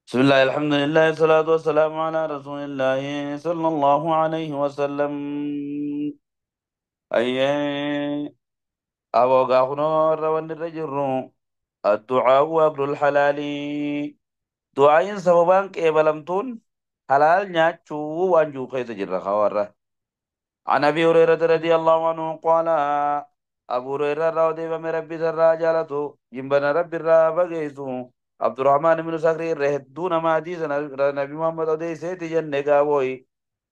بسم الله، الحمد لله، الصلاة والسلام على رسول الله صلى الله عليه وسلم. أي أبو غاخنور والرجل الدعاء وأكل الحلال. دعاء سببان كيبلمتون حلال نياتشو وانجو خيس جرى خوارة. عن أبي هريرة رضي الله عنه قال أبو هريرة رضي الله عنه ربي سر جنبنا ربي الرابقيسو عبد الرحمن بن صخر رهدون ما حديث نبي محمد أديسيت جنة قاوي.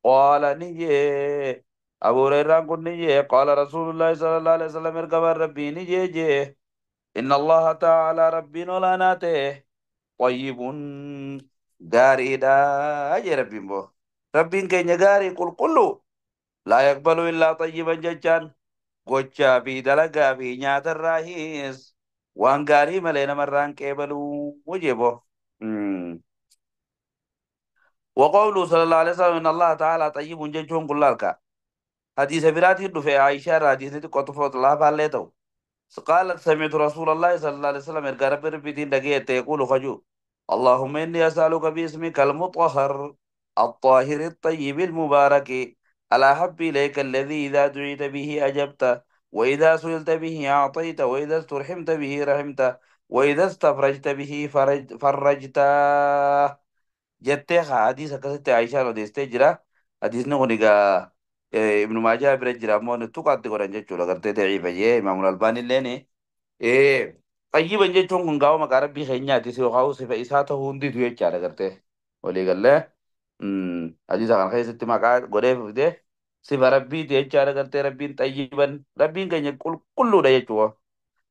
قال نجي أبو هريرة قل نجي قال رسول الله صلى الله عليه وسلم اركب ربي نجي جي إن الله تعالى ربي نولاناته طيب غاري دا يا ربي بو ربي كين غاري قل كله لا يقبل إلا طيبا ججان gochaa fi dalagaa fi nyaata irraahis waan gaarii malee namarraan qeebaluu jebo. وقوله صلى الله عليه وسلم إن الله تعالى طيب ججون قلالك حديث براتي دفع عائشة حديث قطفة الله فاليتو قالت سمعت رسول الله صلى الله عليه وسلم إرقى ربي ربي دين دقيت يقول خجو اللهم إني أسألك باسمك المطهر الطاهر الطيب المبارك الأحب إليك الذي إذا دعيت به أجبت وإذا سئلت به أعطيت وإذا استرحمت به رحمت وإذا استفرجت به فرجت. جتة حديث كست عائشة وديستي جرا حديث نغني ابن ماجه برجرا مون تقعد قران جچو لغرتي ضعيف جي امام الالباني لين إيه طيبا جچون كن غاو مقا ربي خينياتي سو خاو صفه اساته هوندي تو يچا لغرتي ولي قال له حديث عن خيست ما قال غوري فده صفه ربي تيچا لغرتي ربي طيبا ربي كن كل كله ده يچو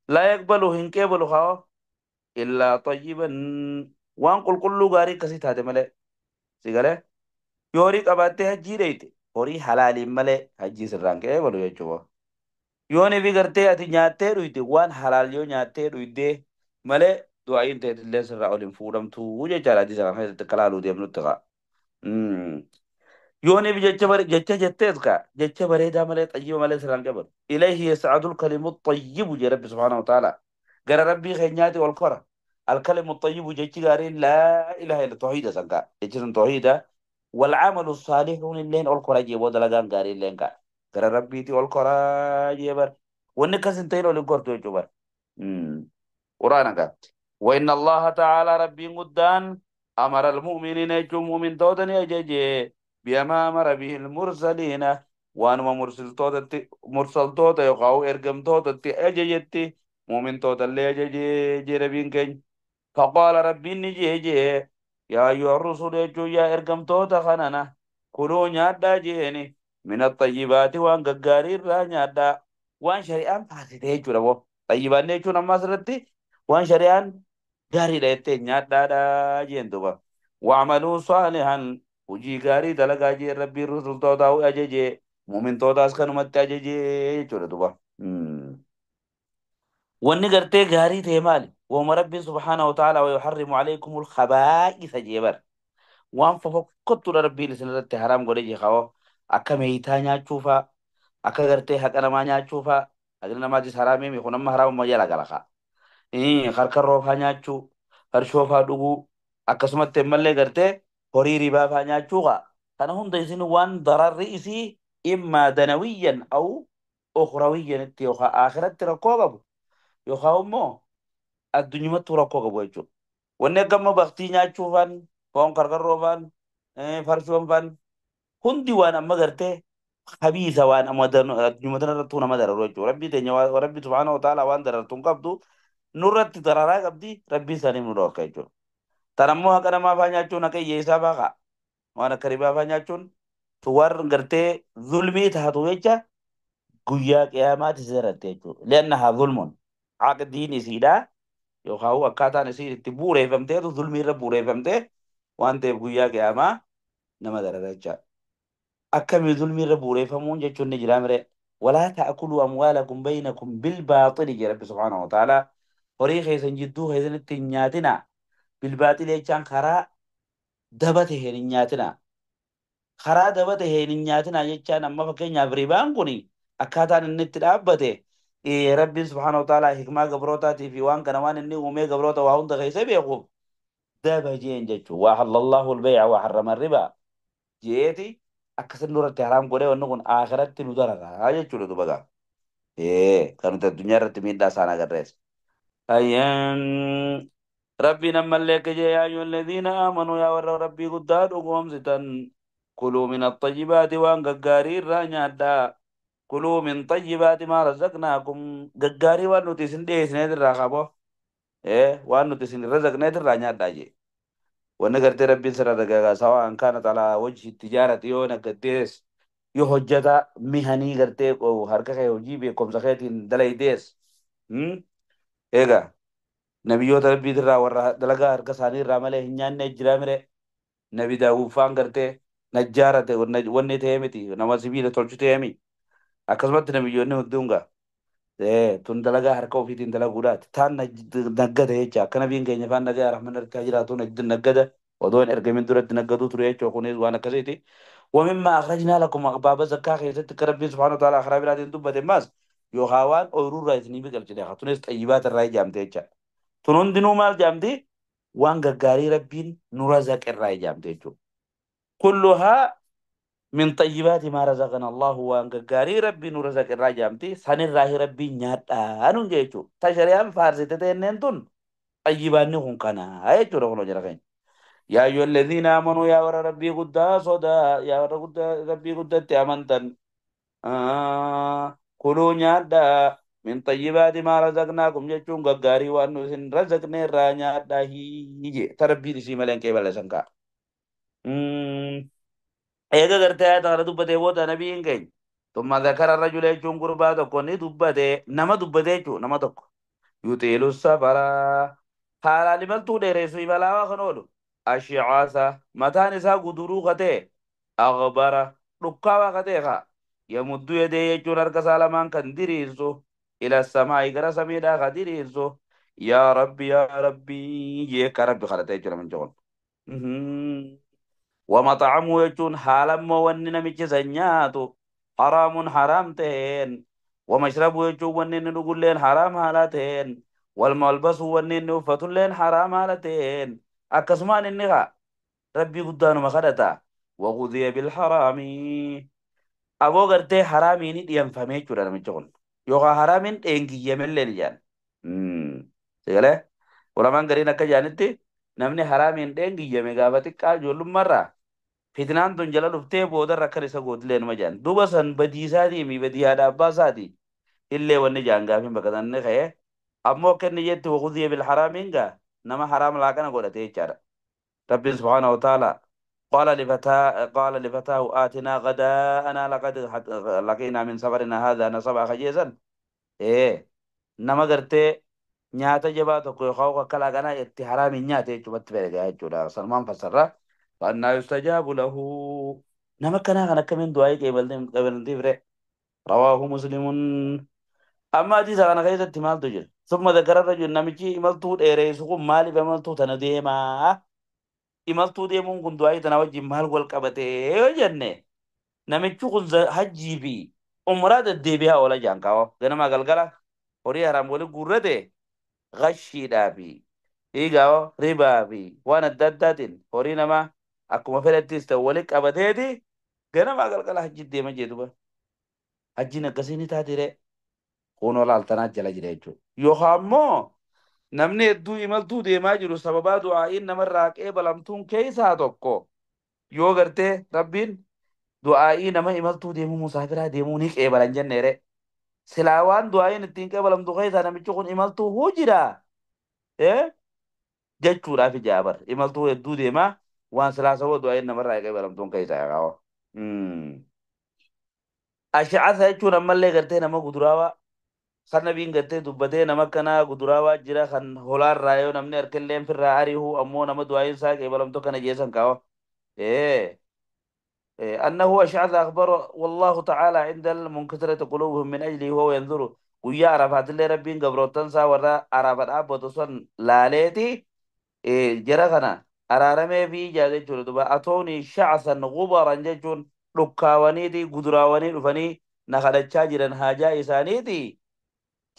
لا يقبل هنكبل خاو الا طيبا وان قل كله غاري كسي تاته مله سيغله يوري قباته حجي ريته horii halaaliin malee hajjii sirraan qeebalu jechuudha. Yoo ni fi gartee ati nyaattee dhuyde waan halaal yoo nyaattee dhuyde malee du'aayin ta'e sirraa ol hin fuudhamtu jechaadha. Hadiisa kana keessatti akka laaluu deemnutti ka'a. Yoo ni fi jecha jettees ka'a jecha bareedaa malee xayyiba malee sirraan qeebalu. Ilayhi yas'adul kalimu xayyibu jee Rabbi subhaanahu wa ta'ala. Gara Rabbii keenyaati ol kora. Alkalimu xayyibu jechi gaariin laa ilaha illa tawhiida san ka'a. Jechi sun tawhiida. والعمل الصالح اللين أول كرا جيبو دلغان غاري اللين كا غرا ربيتي أول كرا جيبر ونكس انتين أول كرتو جبر قرآن كا وإن الله تعالى ربي قدان أمر المؤمنين يجوا مؤمن تودن يجي بما أمر به المرسلين وأنما مرسل تودت مرسل توت يقاو إرقم توتت أججتي مؤمن توت اللي يجي جي ربين كين فقال ربي نجي جي يا أيها الرسل يجوا يا إرقم توتا خنانا كلوا نيادا جيني من الطيبات وان غغاري را نيادا وان شريان فاسده يجوا ربو طيبات نيجوا نما سرتي وان شريان غاري دايتي نيادا دا جين دوبا وعملوا صالحا وجي غاري دلغا جي ربي الرسل توتا أججي مؤمن توتا اسكنمت أججي يجوا دوبا واني غرتي غاري تيمالي وما ربي سبحانه وتعالى ويحرم عليكم الخبائث جبر وان ففكت ربي لسنة حرام قولي جي خاو أكا ميتا نياتشوفا أكا غرتي حق أنا ما نياتشوفا أغنى ما جيس حرامي ميخونا ما حرام ما جالا غلقا إيه خركر روفا نياتشو خرشوفا دوغو أكا سمت تمالي غرتي هوري ربا فا نياتشوغا كان هم ديسين وان ضرر رئيسي إما دنويا أو أخرويا اتيوخا آخرت ركوغبو يوخا أمو addunyumatti rakkoo qabu jechuudha. Wanni akka amma baktii nyaachuu faan, foon karkarroo faan, farshoon faan hundi waan amma gartee habiisa waan amma addunyuma tanarrattuu nama dararu jechuudha. Rabbii teenya Rabbi subhaanahu wa ta'ala waan darartu hin qabdu nurratti dararaa qabdi rabbii isaaniif nu dhorka jechuudha. Tan ammoo haqa namaa faa nyaachuun haqa hiyyeessaa faa ka'a. Waan akka ribaa faa nyaachuun warra gartee zulmii taatu jecha guyyaa qiyaamaatti si daratte jechuudha. Li'annahaa zulmun aqdiin isiidhaa. Yookaan akkaataan isiin itti bu'uureeffamteetu zulmii irra bu'uureeffamtee waan ta'eef guyyaa qiyaamaa nama darara jechaadha. Akkamii zulmii irra bu'uureeffamuun jechuun ni jira miree. Walaa ta'kuluu amwaalakum baynakum bilbaaxili jedha Rabbi subhaanahu wa ta'ala. Horii keessan jidduu keessanitti hin nyaatinaa. Bilbaaxili jechaan karaa daba taheen hin nyaatinaa. Karaa daba taheen hin nyaatinaa jechaan amma fakkeenyaaf ribaan kun akkaataan inni itti dhaabbate Rabbiin subhaanahu wa ta'ala hikmaa gabrootaatii fi waan kana waan inni uumee gabroota waa hunda keessa beekuuf daba jeen jechuudha. Waa halallahu al-bay'a wa harrama riba jeeti akkasin nurratti haraam godhee wanni kun akhiratti nu dararaa jechuudha duba gaa. Kan nuti addunyaa irratti miidhaa isaan agarrees. Ayyaan Rabbiin ammallee akka jee yaa ayyuhalladhiina aamanuu yaa warra Rabbii guddaa dhugoomsitan kuluu min axxayyibaati waan gaggaarii irraa nyaadhaa. Kuluu min xayyibaati maa razaqnaakum gaggaarii waan nuti isin dhiyeessineet irraa qaboo. Waan nuti isin razaqneet irraa nyaadhaa jee. Wanni gartee Rabbiin sirra dagaagaa sawaan kaanat alaa wajhi tijaarati yoo naggaddees yoo hojjeta mihanii gartee harka kee hojii beekumsa keetiin dalaydees. Egaa nabiyyoota Rabbiitirraa warra dalagaa harka isaanii irraa malee hin nyaanne jira mire. Nabi Daawud faan gartee najjaara ta'e wanni ta'e miti nama sibiila tolchu ta'e miti. Akkasumatti nabiyyoonni hundinuu gaa tun dalagaa harka ofiitiin dalaguudhaati. Taan naggada jecha akka nabiin keenya faan nagaa rahman harkaa jiraatu naggada odoo hin ergamin duratti naggaduu ture jechuudha kunis waan akkasiiti. ومما أخرجنا لكم باب زكاة خيزت ربي سبحانه وتعالى أخرج بلاد دبت ماس يوهاوان أورو رايتني بقل جدا تونس طيبات الراي جامدة jecha. Tun hundinuu maal jaamti? Waan gaggaarii Rabbiin nu razaqe irraa jaamte jechuudha. Kulluhaa min xayyibaati maa razaqana Allahu waan gaggaarii Rabbiin nu razaqe irraa jaamti. Sanirraa Rabbiin nyaadhaa nuun jechuudha. Ta shari'aan faarsite teenneen tun xayyibaanni kun kanaa jechuudha kunoo jara keenya. Yaa ayyuhalladhiina aamanuu yaa warra Rabbii guddaa sodaa yaa warra guddaa Rabbii guddatti amantan kuluu nyaadhaa min xayyibaati maa razaqnaakum jechuun gaggaarii waan nu isin razaqne irraa nyaadhaa hiije ta Rabbiin isii malee hin qeebale san ka'a. Eega gartee ayata kana dubbatee booda nabiin keenya. Tumma zakara rajula jechuun gurbaa tokko ni dubbate nama dubbate jechuun nama tokko. Yuxiilu safara haalaan imaltuu dheeressu imalaawaa kan oolu. Ashicaasa mataan isaa guduruu katee aghbara dhukkaawaa katee kaa. Yamuddu yadee jechuun harka isaa lamaan kan diriirsu ila samaa'i gara samiidhaa kan diriirsu. Yaa Rabbi yaa Rabbi jee akka Rabbi kadhatee jechuudha namichi kun. ومطعمه يجون حالا ونن نمشي سنياتو حرام حرام تهين ومشربه يجون ونن نقول لين حرام حالتين والملبس ونن وفتن لين حرام حالتين أكسمان النغا ربي قدانو مخدتا وغذي بالحرام أبو غرتي حرامين ينفهمي جورا نمشي يوغا حرامين إنجي يمل لين جان سيغله ولما قرينا كجانتي namni haraamiin dheengiyyame gaafa xiqqaa ijoollummaarraa fitnaan tun jala dhuftee boodarra akka isa gootillee numa jedhan. Duuba san badii isaatii mi badii haadha abbaa isaatii illee wanni jaan gaafiin bakka sanni ka'ee ammoo akka inni jetti waqudiya bil haraamiin gaa nama haraam laaqana godhate jechaadha. Rabbiin subhaanahu wa ta'ala قال لفتاه آتنا غداءنا لقد لقينا من سفرنا هذا نصبا خجيزا nama gartee nyaata jabaa tokko yookaan akka laaqanaa itti haraamiin nyaate jechuudha fedhe jechuudha. Sanumaan fassarra. Fannaa yustajaabu lahu. Nama kanaa kan akkamiin du'aa qeebaltiif ree? Rawaahu Muslimun. Amma hadiisa kana keessatti maaltu jira? Summa zakara rajul namichi imaltuu dheeressu kun maaliif imaltuu tana deemaa? Imaltuu deemuun kun du'aa tana wajjin maal wal qabatee yoo jenne namichi kun hajjii fi umraa deddeebi'aa oola jaan kaawwa. Ganama galgala horii haraam wali guurrate gashiidhaa fi dhiigaa ribaa fi waan adda addaatiin horii namaa akkuma fedhattis ta'u wali qabateeti ganamaa galgala hajji deema jee duba. Hajjiin akkasii ni taati ree. Kunoo laaltanaa jala jira jechuudha. Yookaan immoo namni hedduu imaltuu deemaa jiru sababaa du'aa'iin namarraa qeebalamtuun keessaa tokko yoo gartee Rabbiin du'aa'ii nama imaltuu deemuu musaafiraa deemuu ni qeebalan jennee ree. Silaa waan du'aa'iin ittiin qeebalamtu keessaa namichi kun imaltuu huu jira jechuudhaaf ijaabar imaltuu hedduu deemaa waan silaa sababa du'aa'iin namarraa qeebalamtuun keessaa yaa'u. Ash'asa jechuun ammallee gartee nama guduraawaa kan nabiin gartee dubbatee nama akkanaa guduraawaa jira kan holaarraa yoo namni harkallee firraa ari'u ammoo nama du'aa'iin isaa qeebalamtu kana jeesan kaawa. أنه أشعث أخبر والله تعالى عند المنكسرة قلوبهم من أجله وهو ينظر ويا عرفات اللي ربين قبرو تنسى ورا عرفات أبو تصن لاليتي جرغنا أرارمي في جازي جلدوبا أتوني شعثا غبرا ججون لكاوانيتي قدراواني رفني نخلتشا جرن هاجا إسانيتي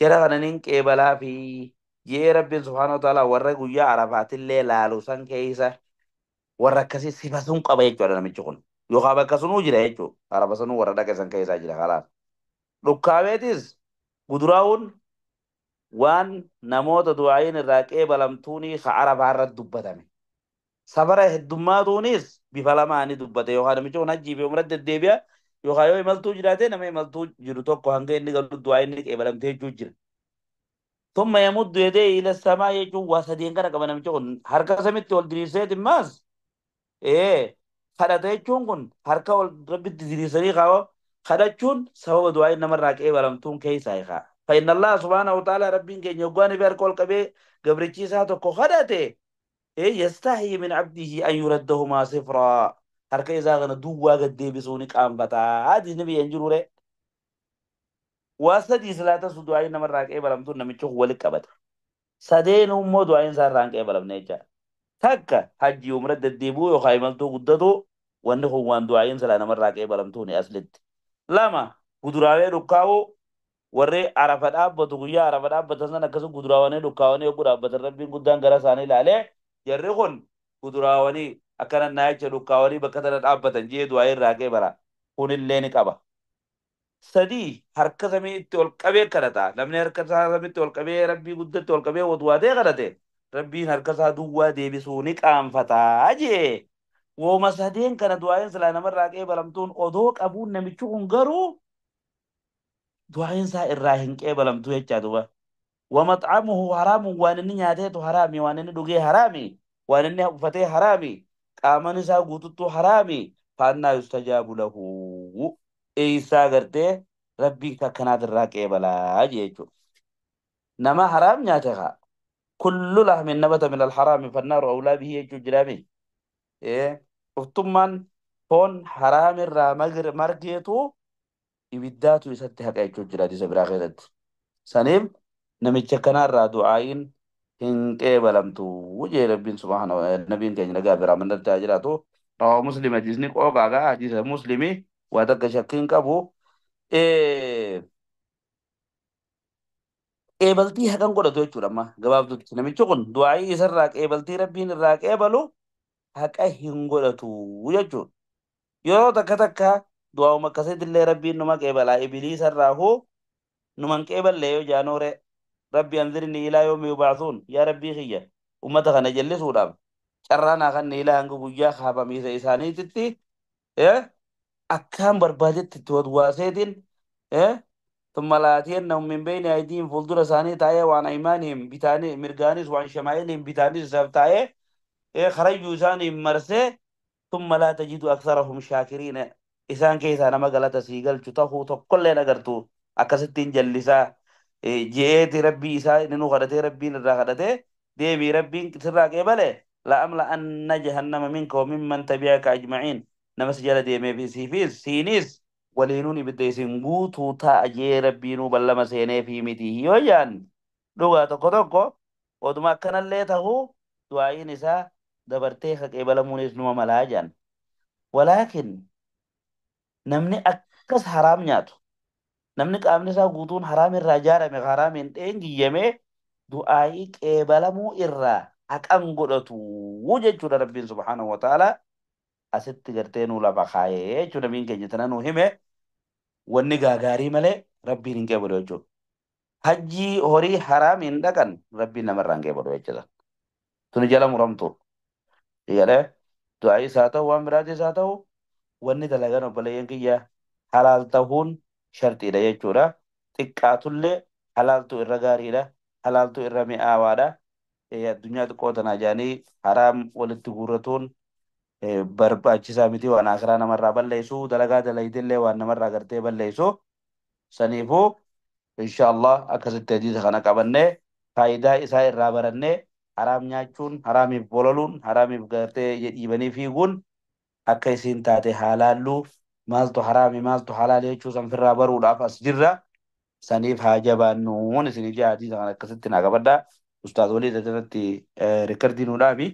Jara kana nin qeebalaa fi jee Rabbiin subhaanahu wa ta'ala warra guyyaa Arafaatillee laalu san keessa warra akkasii sifa sun qaba jechuudha namichi kun. Yookaan bakka sunuu jira jechuudha. Arafa sunuu warra dhaqe san keessaa jira kalaas. Dhukkaabeetis guduraa'uun waan namoota du'aayin irraa qeebalamtuunii ka Arafaa irratti dubbatame. Safara heddummaatuunis bifa lamaanii dubbate yookaan namichi kun hajjii fi umra deddeebi'a yookaan yoo imaltuu jiraate nama imaltuu jiru tokko hanga inni galu du'aa inni qeebalamtee jechuu jira. ثم يمد يديه إلى السماء jechuun waa sadeen kana qaba namichi kun harka samitti ol diriirseeti maas kadhata jechuun kun harka ol rabbitti diriirsanii kaa'oo kadhachuun sababa du'aa namarraa qeebalamtuun keessaa hiikaa. فإن الله سبحانه وتعالى ربين keenya yoggaan fi harka ol qabee gabrichi isaa tokko kadhate يستحي من عبده أن يردهما صفرا harka isaa kana duwwaa gad deebisuu ni qaanfata. Hadiisni biyya hin jiru ree. Waa sadii silaata su du'aa namarraa qeebalamtuun namichi kun walitti qabata. Sadeen immoo du'aan isaa irraa hin qeebalamne jechaadha. Takka hajjii umra deddeebi'uu yookaan imaltuu guddatu wanni kun waan du'aayin silaa namarraa qeebalamtuuni aslitti. Lama guduraalee dhukkaa'uu warri Arafa dhaabbatu guyyaa Arafa dhaabbatan san akkasuma guduraawanii dhukkaawanii yogguu dhaabbatan Rabbiin guddaan gara isaanii ilaalee jarri kun guduraawanii akkana naayicha dhukkaawanii bakka tana dhaabbatan jee du'aa irraa qeebala. Kunillee ni qaba. Sadii harka samiitti ol qabee kadhata. Namni harka isaa samiitti ol qabee Rabbii guddatti ol qabee wadwaatee kadhate Rabbiin harka isaa duwwaa deebisuu ni qaanfataa jee. Wooma sadeen kana du'aayin silaa namarraa qeebalamtuun odoo qabuun namichi kun garuu du'aayin isaa irraa hin qeebalamtu jechaa duba. ومطعمه حرام waan inni nyaateetu haraami waan inni dhugee haraami waan inni uffatee haraami qaaman isaa guututtuu haraami فأنى يستجاب له eeysaa gartee Rabbiin akkanaat irraa qeebalaa jechuudha. Nama haraam nyaate kaa كل لحم نبت من الحرام فالنار أولى به jechuu jiraami. Uftummaan foon haraam irraa margeetu ibiddaatu isatti haqa jechuu jira hadiisa biraa keessatti. Saniif namicha kanarraa du'aayin hin qeebalamtu jee Rabbiin subhaanahu nabiin keenya nagaa biraa manatti haa jiraatu. Rawaa Muslim hadiisni qooqaagaa hadiisa Muslimi waa takka shakkiin qabu. Qeebaltii haqan godhatu jechuudha amma gabaabdutti namichi kun du'aayii isarraa qeebaltii Rabbiin irraa qeebalu haqa hin godhatu jechuudha. Yeroo takka takka du'aa'uma akkasiitillee Rabbiin numa qeebalaa ibiliisarraa hoo numan qeeballee yoo jaanoore Rabbi أنظرني إلى يوم يبعثون yaa Rabbii kiyya ummata kana jallisuudhaaf carraa naa kan ilaa hanga guyyaa kaafamiisa isaaniititti akkaan barbaadetti itti wadwaaseetiin ثم لآتينهم من بين أيديهم fuuldura isaanii taa'ee وعن أيمانهم bitaanii mirgaanis وعن شمائلهم bitaanis isaaf taa'ee karayyuu isaanii marsee ثم لا تجد أكثرهم شاكرين isaan keessaa nama galata sii galchu tahuu tokkollee agartu akkasittiin jallisaa je'eeti Rabbii isaa inni nu kadhatee Rabbiin irraa kadhatee deemii Rabbiin sirraa qeebale لأملأن جهنم منك وممن تبعك أجمعين nama si jala deemee fi siifis siinis waliinuun ibidda isin guutuu ta'a jee Rabbiinuu ballama seenee fi miti yoo jaan dhugaa tokko tokko oduma akkanallee tahuu du'aa'iin isaa dabartee ka qeebalamuunis numa malaa jaan. Walaakin namni akkas haraam nyaatu namni qaamni isaa guutuun haraam irraa ijaarame haraamiin dheengiyyame du'aa'ii qeebalamuu irraa haqan godhatu jechuudha Rabbiin subhaanahu wa ta'ala asitti gartee nuu lafa kaayee jechuudha nabiin keenya tana nuu hime wanni gaagaarii malee Rabbiin hin qeebalu jechuudha. Hajjii horii haraamiin dhaqan Rabbiin namarraa hin qeebalu jechuudha. Tuni jala muramtu. Jedhee du'aa'iis haa ta'u waan biraatis haa ta'u wanni dalagan obboleeyyan kiyya halaal ta'uun shartiidha jechuudha. Xiqqaatullee halaaltu irra gaariidha. Halaaltu irra mi'aawaadha. Addunyaa xiqqoo tanaa jedhanii haraam walitti guurratuun barbaachisaa miti waan akiraa namarraa balleessu dalagaa dalaydillee waan namarraa gartee balleessu. Saniifuu insha Allah akkasitti hadiisa kana qabannee faayidaa isaa irraa barannee haraam nyaachuun haraamiif bololuun haraamiif gartee dhiibanii fiiguun akka isiin taate haalaalluu maaltu haraami maaltu halaal jechuu san firraa baruudhaaf as jirra. Saniif haa jabaannuun isinii jaa hadiisa kana akkasitti naa qabadhaa. Ustaaz walii irratti rikardii nuu dhaabi.